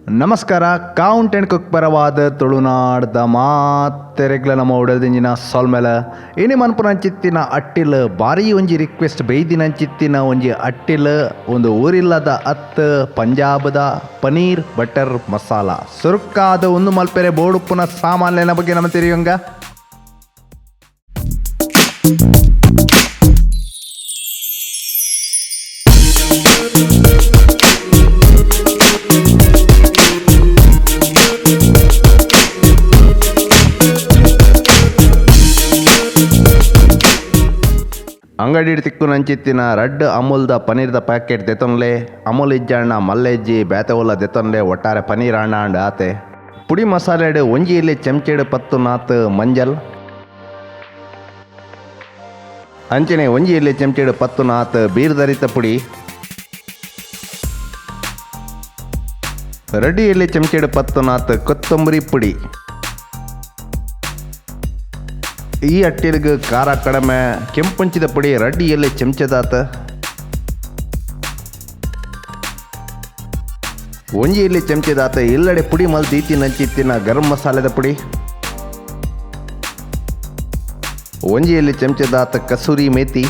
ನಮಸ್ಕಾರ, count and cook ಪರವಾದ ತುಳುನಾಡ್ದ ಮಾತೆರೆಗ್ಲ ನಮ್ಮ ಉಡಲ್ದಿಂಜಿನ ಸೊಲ್ಮೆಲ. ಇನಿ ಮನ್ಪುನಂಚಿತ್ತಿನ ಅಟ್ಟಿಲ್ ಬಾರಿ ಒಂಜಿ ರಿಕ್ವೆಸ್ಟ್ ಬೈದಿನಂಚಿತ್ತಿನ ಒಂಜಿ ಅಟ್ಟಿಲ್ ಒಂದು ಊರಿಲ್ಲದ ಅತ್ ಪಂಜಾಬದ ಪನೀರ್ ಬಟರ್ ಮಸಾಲ. ಸುರುಕ್ಕಾದ ಒಂದು ಮಲ್ಪೆರೆ ಬೋಡುಪ್ಪುನ ಸಾಮಾನ್ಯನ ಬಗ್ಗೆ ನಮ್ಮ ತೆರಿಯೊಂಗ. ಅಂಗಡಿ ತಿಕ್ಕು ನಂಚಿತ್ತಿನ ರಡ್ಡ್ ಅಮೂಲ್ದ ಪನೀರ್ದ ಪ್ಯಾಕೆಟ್ ದೆತೊನ್ಲೆ, ಅಮೂಲ್ ಇಜ್ಜಾಂಡ ಮಲ್ಲೆಜ್ಜಿ ಬೇತೆ ಒಲ್ಲ ದೆತೊನ್ಲೆ, ಒಟ್ಟಾರೆ ಪನೀರ್ ಆಂಡ ಆಂಡ ಆತೆ. ಪುಡಿ ಮಸಾಲೆಡ್ ಒಂಜಿ ಎಲ್ಯ ಚಮಚೆಡ್ ಪತ್ತು ನಾತ್ ಮಂಜಲ್, ಅಂಚನೆ ಒಂಜಿ ಎಲ್ಯ ಚಮಚೆಡ್ ಪತ್ತು ನಾತ್ ಬೀರ್ದರಿತ ಪುಡಿ, ರಡ್ಡ್ ಎಲ್ಯ ಚಮಚೆಡ್ ಪತ್ತು ನಾತ್ ಕೊತ್ತಂಬರಿ ಪುಡಿ. ಈ ಅಟ್ಟಿಲ್ಗ್ ಖಾರ ಕಡಿಮೆ ಕೆಂಪುಂಚಿದ ಪುಡಿ ರಡ್ಡ್ ಎಲ್ಯ ಚಮಚದಾತ, ಒಂಜಿ ಎಲ್ಯ ಚಮಚದಾತ ಇಲ್ಲಡೆ ಪುಡಿ ಮಲ್ದೀತಿನಂಚಿತ್ತಿನ ಗರಂ ಮಸಾಲೆದ ಪುಡಿ, ಒಂಜಿ ಎಲ್ಯ ಚಮಚದಾತ ಕಸೂರಿ ಮೇತಿ.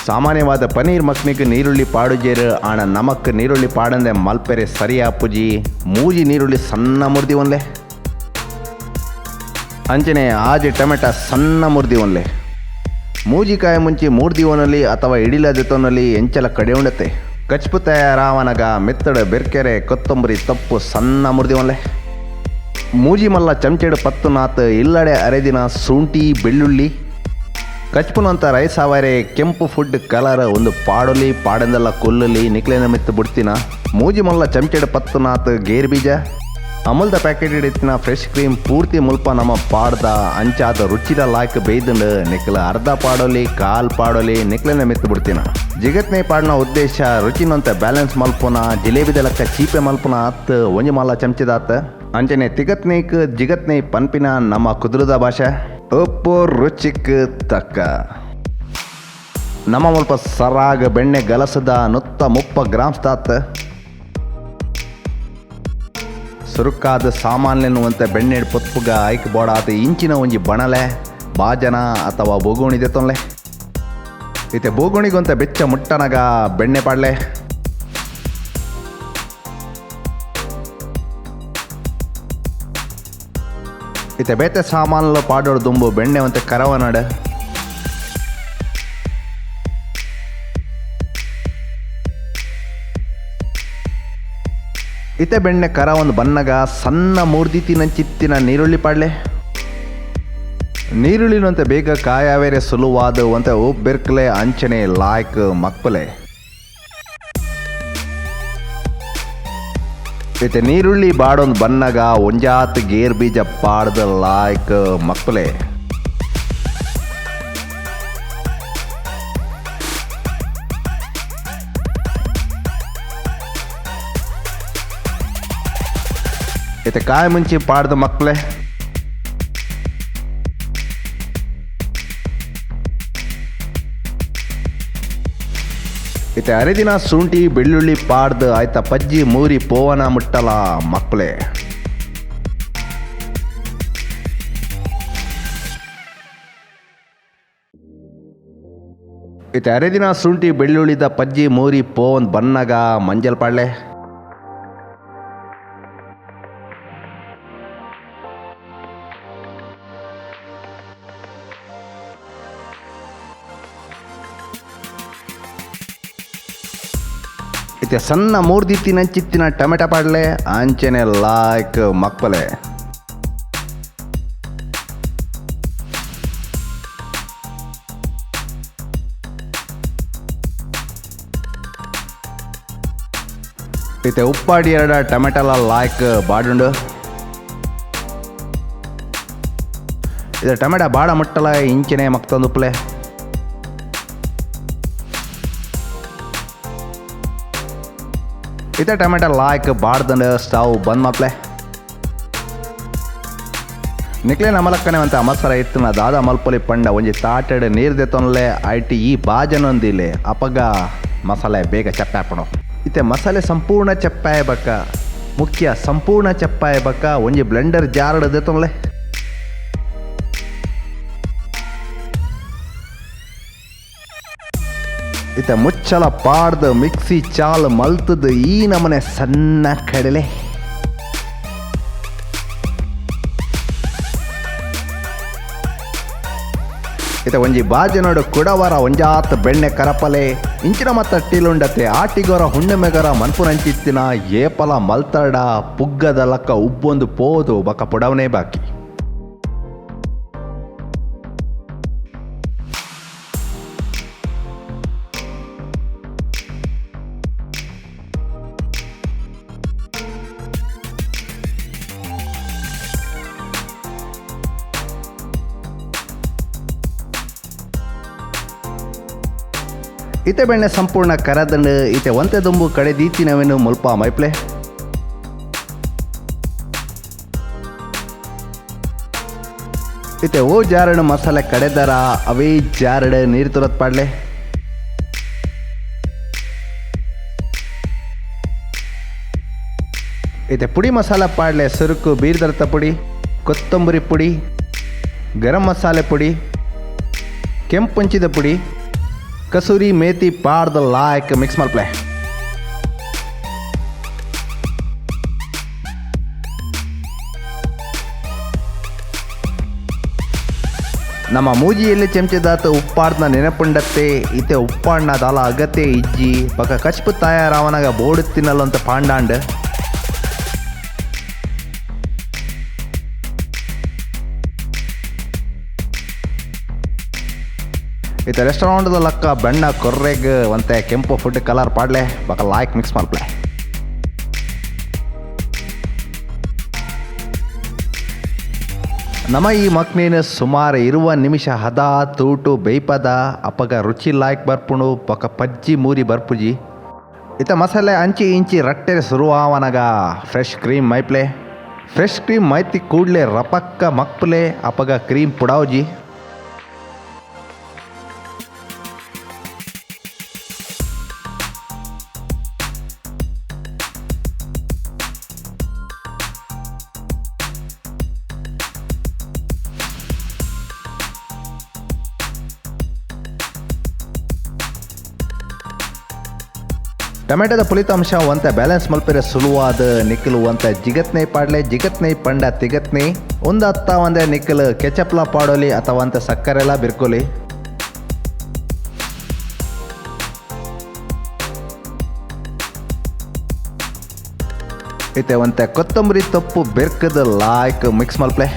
ಸಾಮಾನ್ಯವಾದ ಪನೀರ್ ಮಕ್ನಿಗೆ ನೀರುಳ್ಳಿ ಪಾಡುಜೇರು ಆಣ ನಮಕ್ ನೀರುಳ್ಳಿ ಪಾಡಂದೆ ಮಲ್ಪೆರೆ ಸರಿಯಾಪುಜಿ. ಮೂಜಿ ನೀರುಳ್ಳಿ ಸಣ್ಣ ಮುರ್ದಿ ಒಂದ್ಲೆ, ಅಂಚನೆ ಆಜಿ ಟೊಮೆಟೊ ಸಣ್ಣ ಮುರ್ದಿ ಒಂದ್ಲೆ, ಮೂಜಿಕಾಯಿ ಮುಂಚಿ ಮೂರ್ದಿ ಒನಲಿ ಅಥವಾ ಇಡಿಲ ದೆತೊನಲಿ ಎಂಚಲ ಕಡೆ ಉಂಡತೆ. ಕಚ್ಪು ತಯಾರಾವನಗ ಮೆತ್ತಡ ಬೆರ್ಕೆರೆ ಕೊತ್ತಂಬರಿ ತಪ್ಪು ಸಣ್ಣ ಮುರ್ದಿ ಒಂದ್ಲೆ, ಮೂಜಿ ಮಲ್ಲ ಚಮಚೆಡು ಪತ್ತು ನಾತ್ ಇಲ್ಲಡೆ ಅರೆದಿನ ಶುಂಠಿ ಬೆಳ್ಳುಳ್ಳಿ. ಕಚ್ಪುನಂತ ರೈಸ್ ಅವರೆ ಕೆಂಪು ಫುಡ್ ಕಲರ್ ಒಂದು ಪಾಡೊಲಿ ಪಾಡಂದೆಲ್ಲ ಕೊಲ್ಲಲಿ ನಿಕ್ಲೆನ ಮೆತ್ತು ಬಿಡ್ತಿನ. ಮೂಜಿ ಮಲ್ಲ ಚಮಚೆಡು ಪತ್ತು ನಾತ್ ಗೇರ್ ಬೀಜ, ಅಮೂಲ್ದ ಪ್ಯಾಕೆಟ್ ಇತ್ತಿನ ಫ್ರೆಶ್ ಕ್ರೀಮ್ ಪೂರ್ತಿ ಮುಲ್ಪ ನಮ್ಮ ಪಾಡ್ದ ಅಂಚಾದ ರುಚಿದ ಲಾಯ್ಕ್ ಬೇಯ್ದುಂಡು. ನಿಕ್ಲ ಅರ್ಧ ಪಾಡೊಲಿ ಕಾಲ್ ಪಾಡೊಲಿ ನಿಕ್ಲೆನ ಮೆತ್ತು ಬಿಡ್ತಿನ. ಜಿಗತ್ನೆ ಪಾಡಿನ ಉದ್ದೇಶ ರುಚಿನಂತ ಬ್ಯಾಲೆನ್ಸ್ ಮಲ್ಪುನ, ಜಿಲೇಬಿದ ಲೆಕ್ಕ ಚೀಪೆ ಮಲ್ಪುನ ಅತ್. ಒಂಜಿ ಮಲ್ಲ ಚಮಚದಾತ್ ಅಂಚನೆ ತಿಗತ್ನೇಕ್ ಜಿಗತ್ನೆ ಪನ್ಪಿನ ನಮ್ಮ ಕುದುರದ ಭಾಷೆ. ಉಪ್ಪು ರುಚಿಕ್ ತಕ್ಕ. ನಮ್ಮ ಮುಲ್ಪ ಸರಾಗ ಬೆಣ್ಣೆ ಗಲಸದ 130 ಗ್ರಾಮ್ಸ್ ತಾತ್. ಸುರುಕಾದ ಸಾಮಾನ್ಯನ್ನುವಂತೆ ಬೆಣ್ಣೆಡ್ ಪೊತ್ಪುಗ ಐಕ್ ಬೋಡಾತ ಇಂಚಿನ ಒಂಜಿ ಬಣಲೆ ಬಾಜನ ಅಥವಾ ಬೋಗೋಣಿ ದೆತ್ತೊನ್ಲೆ. ಇತ್ತೆ ಬೋಗೋಣಿಗೊಂತ ಬೆಚ್ಚ ಮುಟ್ಟನಗ ಬೆಣ್ಣೆ ಪಾಡ್ಲೆ. ಇತ್ತೆ ಬೇತೆ ಸಾಮಾನ್ಲು ಪಾಡೋಡು ದುಂಬು ಬೆಣ್ಣೆ ಒಂತೆ ಕರವನಡು. ಇತ್ತೆ ಬೆಣ್ಣೆ ಕರ ಒಂದು ಬನ್ನಗ ಸಣ್ಣ ಮೂರ್ದಿತಿನಂಚಿತ್ತಿನ ನೀರುಳ್ಳಿ ಪಾಡ್ಲೆ. ನೀರುಳ್ಳಿನಂತೆ ಬೇಗ ಕಾಯಾವೇರೆ ಸುಲುವಾದ ಒಂತೆ ಬೆರ್ಕಲೆ ಅಂಚನೆ ಲಾಯ್ಕ್ ಮಕ್ಪಲೆ. ಇತ್ತೆ ನೀರುಳ್ಳಿ ಬಾಡೊಂದು ಬನ್ನಗ ಒಂಜಾತ್ ಗೇರ್ ಬೀಜ ಪಾಡ್ದ ಲಾಯ್ಕ್ ಮಕ್ಪಲೆ. ಇತ್ತೆ ಕಾಯಿ ಮುಂಚಿ ಪಾಡ್ದ ಮಕ್ಕಳೆ. ಇತ್ತೆ ಅರಿದಿನ ಶುಂಠಿ ಬೆಳ್ಳುಳ್ಳಿ ಪಾಡ್ದು ಆಯ್ತ ಪಜ್ಜಿ ಮೂರಿ ಪೋವನ ಮುಟ್ಟಲ ಮಕ್ಕಳೇ. ಇತ್ತೆ ಅರಿದಿನ ಶುಂಠಿ ಬೆಳ್ಳುಳ್ಳಿದ ಪಜ್ಜಿ ಮೂರಿ ಪೋವನ್ ಬನ್ನಗ ಮಂಜಲ್ ಪಾಡ್ಲೆ. ಇತ್ತೆ ಸಣ್ಣ ಮೂರ್ದಿತ್ತಿನಂಚಿತ್ತಿನ ಟೊಮೆಟೊ ಪಾಡ್ಲೆ ಅಂಚನೆ ಲಾಯ್ಕ್ ಮಕ್ಕಲೆ. ಇತ್ತೆ ಉಪ್ಪಾಡಿ ಎರಡ ಟೊಮೆಟೊಲ ಲಾಯ್ಕ್ ಬಾಡುಂಡು. ಇದು ಟೊಮೆಟೊ ಬಾಡ ಮುಟ್ಟಲ ಇಂಚನೆ ಮಕ್ತಂದುಪ್ಲೆ. ಇತ್ತೆ ಟೊಮೆಟೊ ಲಾಯ್ಕ್ ಬಾಡ್ದಂಡು ಸ್ಟವ್ ಬಂದ್ ಮಪ್ಲೆ. ನಿಕ್ಲೆ ನಮಲಕ್ಕನೆ ಅಂತ ಅಮಸರ ಇತ್ತಿನ ದಾದ ಮಲ್ಪೊಲಿ ಪಂಡ ಒಂಜಿ ತಾಟೆಡ್ ನೀರು ದೆತ್ತೊನ್ಲೆ IT ಈ ಬಾಜನೊಂದಿಲೆ ಅಪಗ ಮಸಾಲೆ ಬೇಗ ಚಪ್ಪಾಪಣು. ಇತ್ತೆ ಮಸಾಲೆ ಸಂಪೂರ್ಣ ಚಪ್ಪಾಯ ಬಕ್ಕ ಮುಖ್ಯ ಸಂಪೂರ್ಣ ಚಪ್ಪಾಯ ಬಕ್ಕ ಒಂಜಿ ಬ್ಲೆಂಡರ್ ಜಾರಡ್ ದೆತೊನ್ಲೆ. ಇತ್ತೆ ಮುಚ್ಚಲ ಪಾಡ್ದು ಮಿಕ್ಸಿ ಚಾಲ್ ಮಲ್ತದ ಈ ನಮನೆ ಸಣ್ಣ ಕಡಲೆ. ಇತ್ತೆ ಒಂಜಿ ಬಾಜನೋಡು ಕುಡವರ ಒಂಜಾತ್ ಬೆಣ್ಣೆ ಕರಪಲೆ ಇಂಚಿನ ಮತ್ತ ಟೀಲುಂಡತೆ ಆಟಿಗೋರ ಹುಣ್ಣಿಮೆಗರ ಮನ್ಪುನಂಚಿತ್ತಿನ ಏಪಲ ಮಲ್ತಡ ಪುಗ್ಗದ ಲಕ್ಕ ಉಬ್ಬೊಂದು ಪೋದು ಬಕ ಪುಡವನೇ ಬಾಕಿ. ಇತೆ ಬೆಣ್ಣೆ ಸಂಪೂರ್ಣ ಕರದಂಡು ಇತೆ ಒಂತೆ ದುಂಬು ಕಡೆ ದೀತಿನವೇನು ಮುಲ್ಪ ಮೈಪ್ಲೆ. ಇತೆ ಓ ಜಾರಡು ಮಸಾಲೆ ಕಡೆದರ ಅವೇ ಜಾರಡು ನೀರು ತುರತ್ ಪಾಡ್ಲೆ. ಇತೆ ಪುಡಿ ಮಸಾಲ ಪಾಡ್ಲೆ ಸುರುಕು ಬೀರ್ದರ್ತ ಪುಡಿ, ಕೊತ್ತಂಬರಿ ಪುಡಿ, ಗರಂ ಮಸಾಲೆ ಪುಡಿ, ಕೆಂಪುಂಚಿದ ಪುಡಿ, ಕಸೂರಿ ಮೇಥಿ ಪಾಡ್ದ ಲಾಯ್ಕ್ ಮಿಕ್ಸ್ ಮಲ್ಪ್ಲೆ. ನಮ್ಮ ಮೂಜಿಯಲ್ಲಿ ಚೆಂಚದಾತ ಉಪ್ಪಾಡ್ನ ನೆನಪುಂಡತ್ತೆ ಇತೆ ಉಪ್ಪಾಡ್ನ ದಾಲ ಅಗತ್ಯ ಇಜ್ಜಿ ಬಕ ಕಚ್ಪು ತಾಯಾರಾವನಾಗ ಬೋಡು ತಿನ್ನಲ್ಲಂತ ಪಾಂಡಾಂಡ್. ಇತ್ತೆ ರೆಸ್ಟೋರೆಂಟ್ದ ಲಕ್ಕ ಬಣ್ಣ ಕೊರ್ರೆಗ್ ಒಂತೆ ಕೆಂಪು ಫುಡ್ ಕಲರ್ ಪಾಡ್ಲೆ ಬಕ ಲಾಯ್ಕ್ ಮಿಕ್ಸ್ ಮಲ್ಪ್ಲೆ. ನಮ್ಮ ಈ ಮಕ್ನೇನು ಸುಮಾರು 20 ನಿಮಿಷ ಹದ ತೂಟು ಬೇಯ್ಪದ ಅಪಗ ರುಚಿ ಲಾಯ್ಕ್ ಬರ್ಪುಣು ಬಕ ಪಜ್ಜಿ ಮೂರಿ ಬರ್ಪುಜಿ. ಇತ್ತ ಮಸಾಲೆ ಅಂಚಿ ಇಂಚಿ ರಟ್ಟೆರೆ ಸುರುವಾವನಗ ಫ್ರೆಶ್ ಕ್ರೀಮ್ ಮೈಪ್ಲೆ. ಫ್ರೆಶ್ ಕ್ರೀಮ್ ಮೈತಿ ಕೂಡಲೇ ರಪಕ್ಕ ಮಕ್ಪಲೆ ಅಪಗ ಕ್ರೀಮ್ ಪುಡಾವ್ಜಿ. ಟೊಮೆಟೊದ ಪುಲಿತಾಂಶ ಒಂತೆ ಬ್ಯಾಲೆನ್ಸ್ ಮಲ್ಪೆರೆ ಸುಲುವಾದ ನಿಕ್ಕಲು ಒಂತೆ ಜಿಗತ್ನೈ ಪಾಡ್ಲೆ. ಜಿಗತ್ನೈ ಪಂಡ ತಿಗತ್ನೈ ಒಂದು ಅತ್ತ ಒಂದೇ ನಿಕ್ಕಲು ಕೆಚಪ್ಲ ಪಾಡೋಲಿ ಅಥವಾ ಅಂತೆ ಸಕ್ಕರೆಲ್ಲ ಬಿರ್ಕೊಲಿ. ಇತ್ತೆ ಒಂತೆ ಕೊತ್ತಂಬರಿ ತೊಪ್ಪು ಬೆರ್ಕದ ಲಾಯ್ಕ್ ಮಿಕ್ಸ್ ಮಲ್ಪ್ಲೆ.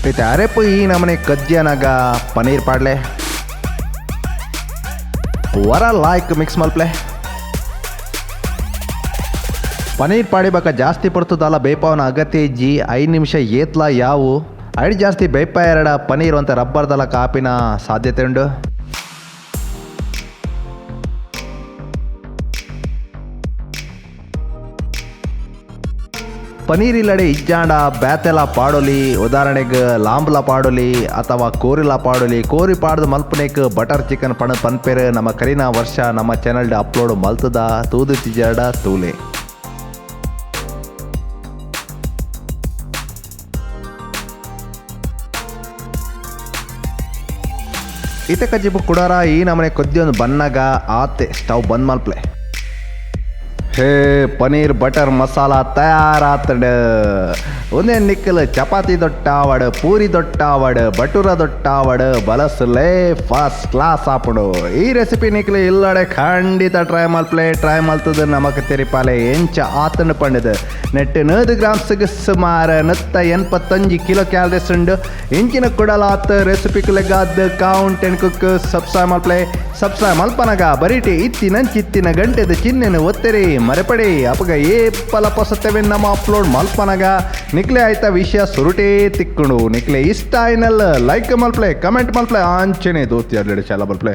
ಇತ್ತೆ ಅರೆಪು ಈ ನಮನೆ ಕಜ್ಜಿಯನಾಗ ಪನೀರ್ ಪಾಡ್ಲೆ. ವರ ಲಾಯ್ಕ್ ಮಿಕ್ಸ್ ಮಲ್ಪ್ಲೆ. ಪನೀರ್ ಪಾಡಿಬಾಕ ಜಾಸ್ತಿ ಪಡ್ತದಲ್ಲ ಬೇಪಾವನ ಅಗತ್ಯ ಇಜ್ಜಿ. 5 ನಿಮಿಷ ಏತ್ಲ ಯಾವು ಐಡ್ ಜಾಸ್ತಿ ಬೇಪ ಎರಡ ಪನೀರ್ ಅಂತ ರಬ್ಬರ್ದಲ್ಲ ಕಾಪಿನ ಸಾಧ್ಯತೆ ಉಂಡು. ಪನೀರ್ ಇಲ್ಲಡೆ ಇಜ್ಜಾಂಡ ಬ್ಯಾತೆಲ ಪಾಡೊಲಿ, ಉದಾಹರಣೆಗೆ ಲಾಂಬ್ಲ ಪಾಡೊಲಿ ಅಥವಾ ಕೋರಿಲ ಪಾಡೊಲಿ. ಕೋರಿ ಪಾಡ್ದು ಮಲ್ಪನೇಕ್ ಬಟರ್ ಚಿಕನ್ ಪಣ ಪನ್ಪೇರು ನಮ್ಮ ಕರಿನ ವರ್ಷ ನಮ್ಮ ಚಾನಲ್ಡ್ ಅಪ್ಲೋಡ್ ಮಲ್ತದ ತೂದು ತಿಜಾಡ ತೂಲೆ. ಇತ ಕಜಿಬು ಕುಡಾರ ಈ ನಮನೆ ಕೊದ್ದಿಯೊಂದು ಬನ್ನಾಗ ಆತೆ ಸ್ಟವ್ ಬಂದ್ ಮಲ್ಪ್ಲೆ. ಹೇ ಪನೀರ್ ಬಟರ್ ಮಸಾಲ ತಯಾರಾತಡ. ಒಂದೇ ನಿಕ್ಕಲು ಚಪಾತಿ ದೊಟ್ಟಾವಡು, ಪೂರಿ ದೊಟ್ಟಾವಡು, ಬಟೂರ ದೊಟ್ಟಾವಡು, ಬಲಸುಲೇ ಫಸ್ಟ್ ಕ್ಲಾಸ್ ಆಪುಂಡು. ಈ ರೆಸಿಪಿ ನಿಕ್ಕಲು ಇಲ್ಲಡೆ ಖಂಡಿತ ಟ್ರೈ ಮಲ್ಪ್ಲೆ. ಟ್ರೈ ಮಲ್ತದ ನಮಕ್ ತೆರಿಪಾಲೆ ಎಂಚ ಆತನ ಪಂಡದು. ನೆಟ್ಟು 100 ಗ್ರಾಮ್ಸ್ಗೆ ಸುಮಾರು 185 ಕಿಲೋ ಕ್ಯಾಲರೀಸ್ ಉಂಡು. ಇಂಚಿನ ಕುಡಲಾತ್ ರೆಸಿಪಿ ಲೆಗಾದ್ count and cook subscribe ಮಲ್ಪ್ಲೆ. Subscribe ಮಲ್ಪನಗ ಬರೀಟಿ ಇತ್ತಿನಂಚಿತ್ತಿನ ಗಂಟೆದ ಚಿಹ್ನೆನು ಒತ್ತೆರಿ. ಮರೆಪಡೆ. ಅಪಗ ಏಪಲ ಪೊಸತ್ತೆವೆ ನಮ್ಮ ಅಪ್ಲೋಡ್ ಮಲ್ಪನಗ ನಿಕ್ಲೆ ಆಯ್ತ ವಿಷಯ ಸುರುಟೇ ತಿಕ್ಕುಂಡು. ನಿಕ್ಲೆ ಇಷ್ಟ ಆಯ್ನಲ್ ಲೈಕ್ ಮಲ್ಪ್ಲೆ, ಕಮೆಂಟ್ ಮಲ್ಪ್ಲೆ, ಆಂಚನೆ ದೋಸ್ತಿ ಅಡ್ಲೆಡೆ ಶಾಲ ಮಲ್ಪ್ಲೆ.